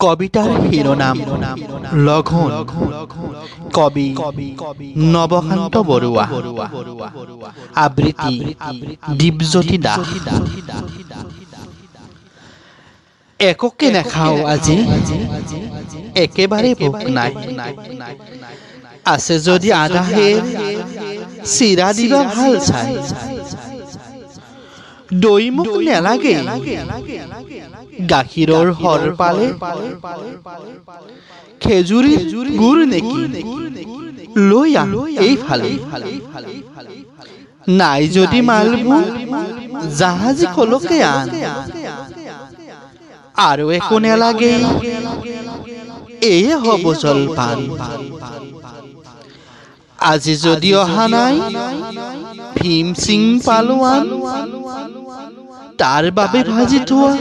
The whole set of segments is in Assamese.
কবিতাৰ শিৰোনাম লঘোণ। কবি নৱকান্ত বৰুৱা। আবৃত্তি দীপজ্যোতি দাস। একোকে নাখাওঁ আজি, একেবাৰে ভোক নাই। আছে যদি আধা সেৰ চিৰা দিবা ভাল চাই। দৈ মোক নেলাগে, গাখীৰৰ সৰ পালে। খেজুৰীৰ গুৰ নেকি লৈ আহ এইফালে। নাই যদি মালভোগ জাহাজী কলকে আন। আৰু একো নেলাগে, এয়ে হ'ব জলপান। আজি যদি অহা নাই ভীম সিং পালোৱান, তাৰ বাবে ভাজি থোৱা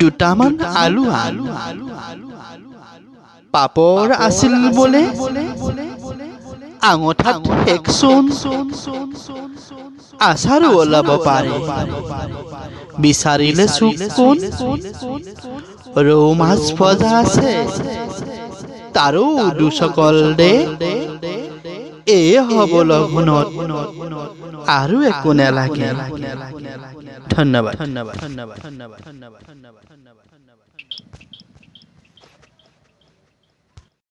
দুটামান আলু আন। পাপৰ আছিল বোলে আঙঠাত শেষচোন, আচাৰো ওলাব পাৰে। বিচাৰিলে চুক কোন, ৰৌ মাছ ভজা আছে, তাৰো দুচকল দে। এয়ে হ'ব লঘোণত, আৰু একো নেলাগে। ধন্যবাদ। ধন্যবাদ। ধন্যবাদ। ধন্যবাদ। ধন্যবাদ।